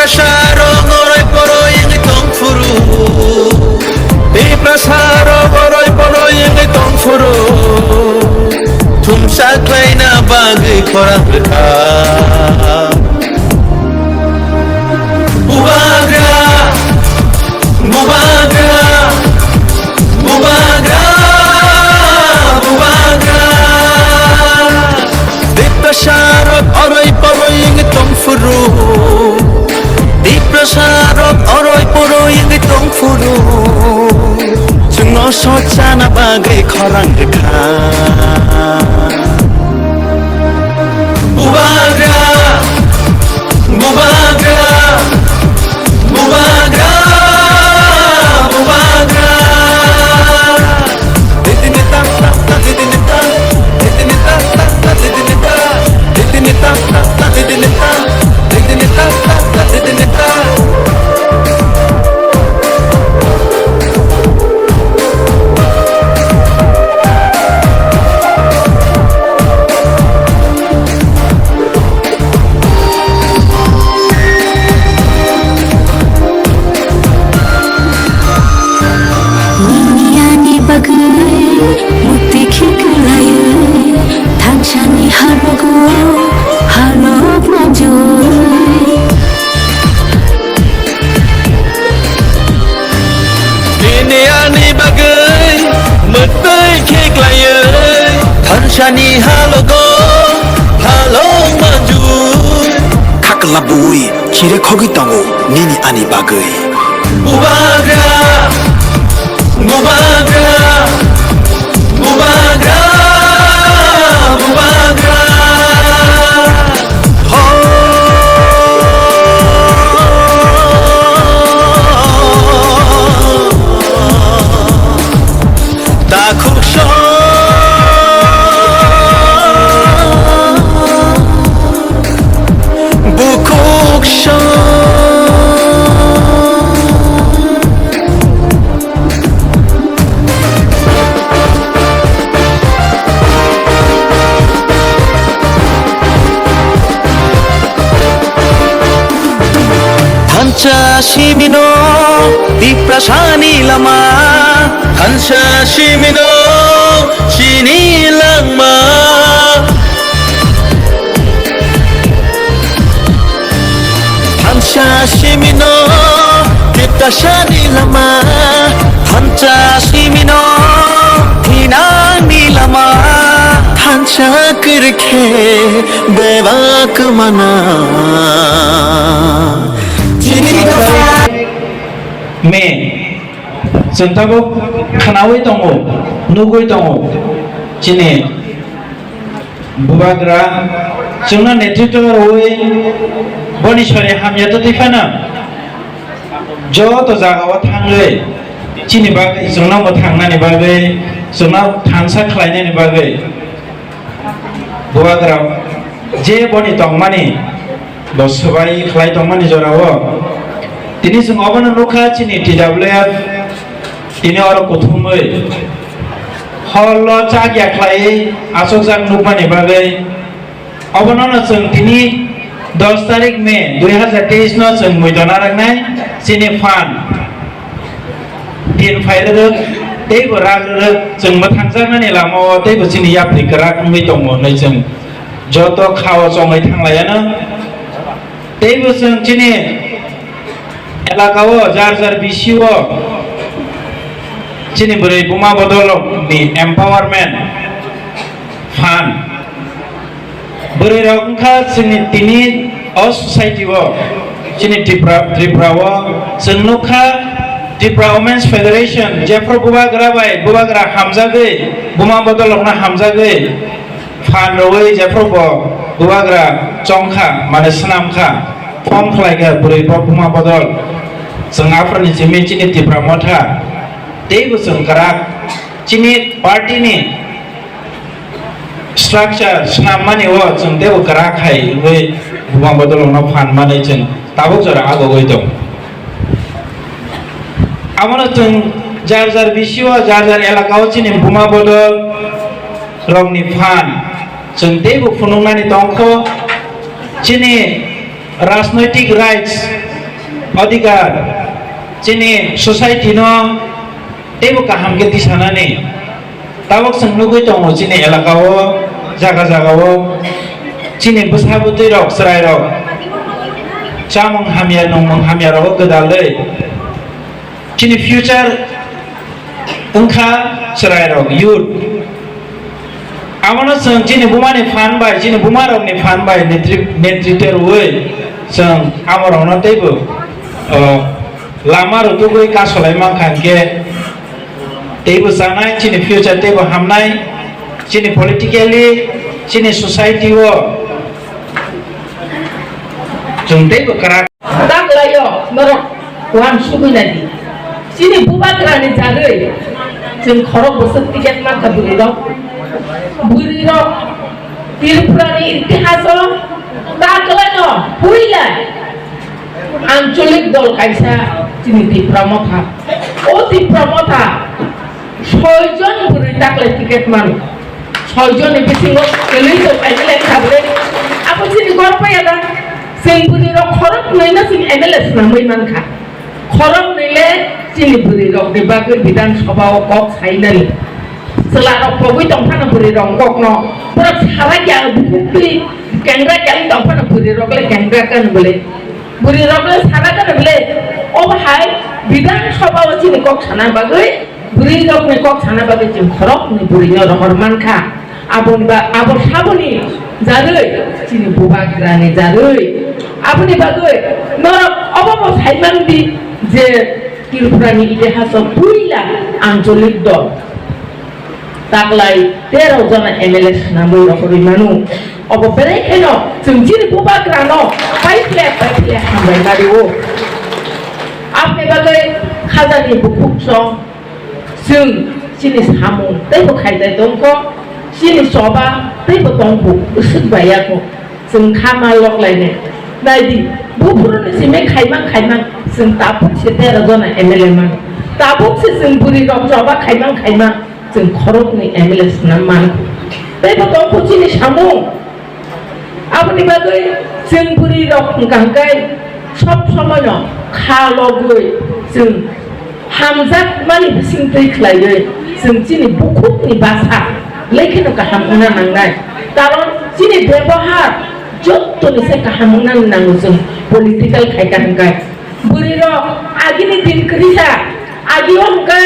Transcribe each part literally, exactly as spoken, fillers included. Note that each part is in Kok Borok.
Tiprasarok oroi poroi wngwi tong phuru, Tiprasarok oroi poroi wngwi tong phuru, thumsa khlaina bagwi khorang rwkha. Bubagra, Bubagra, Bubagra, Bubagra. Tiprasarok oroi poroi wngwi tong phuru, Tiprasarok oroi poroi wngwi tong phuru, chwngno sochana bagwi khorang rwkha. Bubagra, Bubagra, Bubagra, Bubagra. Nini ani bagwi mukti khiklai, thansani harogo halok manjui. Nini ani bagwi mukti khiklai, thansani halogo halok manjui. Khakla bui khire khogwi tongo nini ani bagwi. Bubagra, Bubagra, Bubagra, Bubagra. Ho. Takhuk song, bukhuk song. Thansa simino Tiprasani lama, thansa simino chini langma. Thansa simino Tiprasani lama, thansa simino thinangni lama, thansa kwrwikhe bebak mana. Me, chwng tabuk khwnaui tongo, nugui tongo, chini Bubagra chwngno netritw rwui boni sori hamya twtwi phano joto jagao thangwi chini bagwi chwngno mwthangnani bagwi chwngno thansa khlainani bagwi Bubagra je boni tongmani bo swbai khlai tongmani jorao tini chwng obono nukha chini T W F tini oro kuthumwi holo chakya khlaiwi achukjak nukmani bagwi obono no chwng tini dos tarik May dui hazar teis no chwng muido naraknai chini phan tin phai rwrwk teibo rak rwrwk chwng mwthangjaknani lamao teibo chini yapri kwrak wngwi tongo hwnwi chwng joto khao chongwi thanglaiano. Teibo chwng chini elakao jar jar B C o chini bwrwi buma bodolrokni empowerment phan bwrwi rok wngkha chini tini o society o chini Tripura, Tripura o chwng nukha Tripura Women's Federation jephru bubagra bai bubagra hamjagwi buma bodolrokno hamjagwi phan rwui jephru bo bubagra chongkha mane swnamkha form khlaikha bwrwi bo buma bodol chwng aphuruni simi chini Tipra Motha teibo chwng kwrak chini party ni structure swnammani o chwng teibo kwrak hai wngwi buma bodolrokno phan manwi chwng tabuk jora agogwi tong. Abono chwng jar jar B C o jar jar elaka o chini buma bodol rokni phan chwng teibo phunuknani tongkho. Chini rajnoitik rights Adhikar, chini society no teibo kaham khe tisanani. Tabuk chwng nugwi tongo chini elaka o, jaga jaga o chini bwsa bwtwi rok, chwrai rok chamung hamya nungmung hamya rogo gwdalwi chini future wngkha chwrai rok, youth. Abono chwng chini bumani phan bai, chini buma rokni phan bai netri-, netritw rwui chwng amo rokno teibo, o, lama rutugwi kasolai mankha hinkhe teibo chanai, chini future teibo hamnai, chini politically, chini society o chwng teibo kwrak. Taklaio norok uansugwi naidi. Chini bubagrani jagwi chwng khorok bwswk ticket mankha bwrwirok. Bwrwirok Tripurani itihaso taklaino puila ancholik dol kaisa chini Tipra Motha. O Tipra Motha soijon bwrwi taklai ticket mano. Soijonni bisingo kwlwi tong M L A kha bwle. Abo chini gorpaya da. Chwng bwrwirok khoroknwino chwng M L A swnamwi mankha. Khoroknwile chini bwrwirokni bagwi Bidhan Sabha o kok sainani. Chwlarok pogwi tongphano bwrwirok kokno. Borok sara kya bukhuk twi kengra kya tongphano bwrwirokle kengra kan bwle. Bwrwirokle sara kan bwle. Obo hai Bidhan Sabha o chini kok sana bagwi Bwrwi rokni kok sana bagwi chwng khoroknwi bwrwino rohor mankha. Aboni ba-, abo saboni jarwi, chini bubagrani jarwi. Aboni bagwi norok obo bo saiman di je Tripurani itihaso puila ancholik dol taklai tero jona M L A swnamwi rohorwi manu. Obo belai kheno chwng chini bubagrano paiphle paiphle hambai mario. Aboni bagwi khajani bukhuk song Chwng chini samung teibo khaijai tongkho, chini choba teibo tongkho, bwswk bai yakho. Chwng kha ma loklainai. Naidi, buphuruni simi khaimang khaimang, chwng tabuk se tero jona M L A mano. Tabuk se chwng bwrwi rok choba khaimang khaimang, chwng khoroknwi M L A swnam mankho. Teibo tongkho chini samung. Aboni bagwi chwng bwrwi rok hwnkha hwnkhe sob somoino kha logwi chwng hamjakmani bisingtwi khlaiwi chwng chini bukhukni bwsa lekheno kaham wngna nangnai. Karon chini bebohar jottoni se kaham wngna nango chwng political khaikha hwnkhe. Bwrwi rok agini din kwrwisa, agi o hwnkhe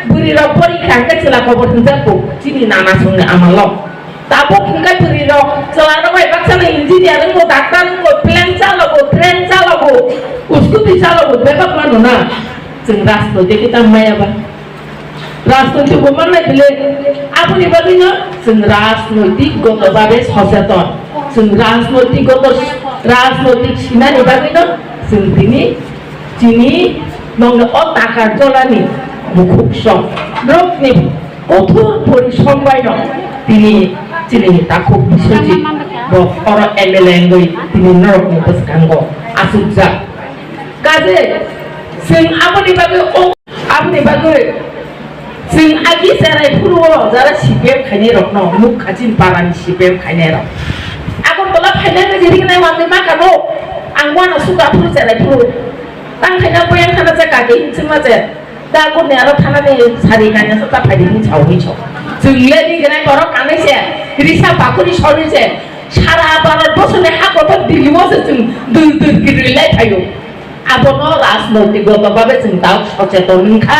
bwrwi rok pori kha hwnkhe chwla kobor hwnjakgo chini nana songni amalo. Tabuk hwnkhe bwrwi rok chwla rok bai baksa no engineer wngo, doctor wngo, plane chalogo, train chalogo, scooty chalogo, bebak mano na. Chwng rajnoitik khe tang maya ba. Rajnoitik bo mannai bile, aboni bagwi no chwng rajnoitik goto babe socheton. Chwng rajnoitik goto, rajnoitik sinani bagwi no chwng tini chini nongni o takar jolani bukhuk song rokni kothor porishrom bai no tini chini takhuk Biswajit bo oro M L A wngwi tini norokni bwskango achukjak. Kaje chwng aboni bagwi o Aboni bagwi chwng agi cherai phuru o jara C P M khainai rokno nuk kha chini parani C P M khainai rok. Agartala phainai rok jiri gnai wngwi ma kha no. Ang wano suka phuru cherai phuru. Tang khaina boyang khana cha kage himsima che. Da gurni aro thanani sari kanya sa ta phaidi hin chao hin chao. Chwng le ni gnai borok kanai se. Risa bakuri sori se. Sara Bharat bosoni ha kotor Delhi o se chwng dul dul giri lai phaio. Abono rajnoitik goto babe chwng ta socheton wngkha.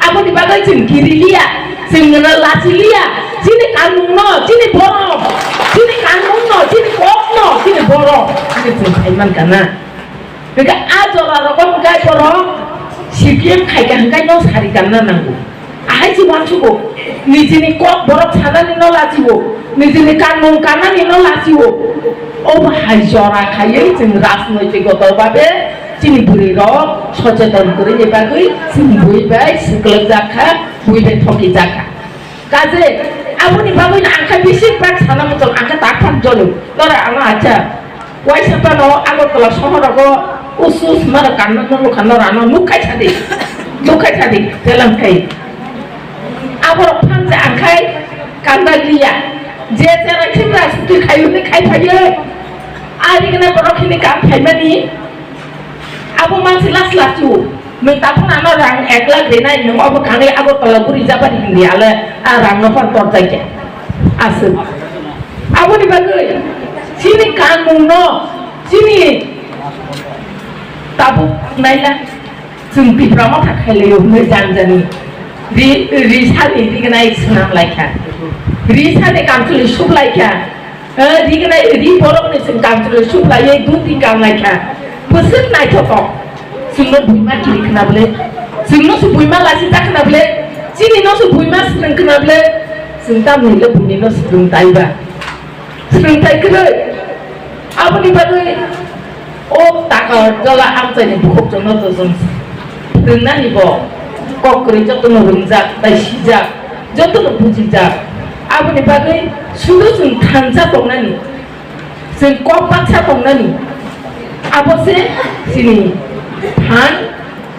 Aboni bagwi chwng kiriliya, chwng no lachiliya. Chini kanmungno, chini borom, chini kanmungno, chini kokno, chini borom. Chini chwng khai mankha na. Hwnkhe a jora rogo hwnkhe borok C P M khaikha hwnkhe no sari kanna nango. Ahai se uansukgo, nijini kok borok sanani no lachiwo, nijini kanmung kanani no lachiwo. Obo hai jora khaiwi chwng rajnoitik goto babe chini bwrwi rok socheton kwrwini bagwi chwng bui bai swklogjak kha, bui bai thokijak kha. Kaje aboni bagwi no ang kha bisi bak sana muchung ang kha tak phang jolo. Nora ano acha. Waisa phano Agartala sohorogo usus mara kanna no lukha nora no nuk khai sadi. Nuk khai sadi, telang khai. Aborok phang je ang khai kanda liya. Je jera khibra suti khai hwnwi khai phaio. Ari gana borok hini kam khaimani. Abo mansi las las chu. Nwng tabuk ano rang ek lakh rinai, nwng obo thangwi Agartala guri jabari hindi ale, a rang no phar tor jai khe. Aswk. Aboni bagwi chini kanmung no, chini tabuk naila, chwng Tipra Motha khailai o hwnwi jani jani. Ri, ri sani rignai swnam lai kha. Ri sani kamchwlwi suk lai kha. Eh, rignai, ri borok ni chwng kamchwlwi suk lai, ei duti kam lai kha. Bwswk naithotok. Chwngno buima kiri khna bwle. Chwngno se buima lasi ta khna bwle. Chini no se buima swrwng khna bwle. Chwng tamni le buini no swrwng tai ba. Swrwng tai kwrwi. Aboni bagwi o taka jala amchaini bukhuk chwngno to chwng rwngnani bo kok kwrwi jotono rwngjak tai sijak, jotono bujijak. Aboni bagwi sudu chwng thansa tongnani, chwng kok baksa tongnani, abo se chini phan,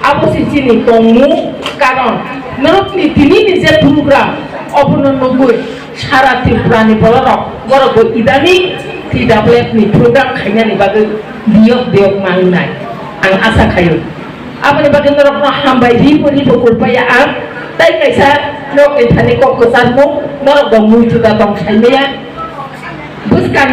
abo se chini tongmung. Karon norokni tinini je program, obono nugwi sara Tripurani bororok borok bo idani T W F ni program khainani bagwi diyok diyok mangnai ang asa khaio. Aboni bagwi norokno hambai ribo ribo kulpaya ang. Tai kaisa norokni thani kok kwcharmung, norok bo mui juda tong saimaya. Bwskang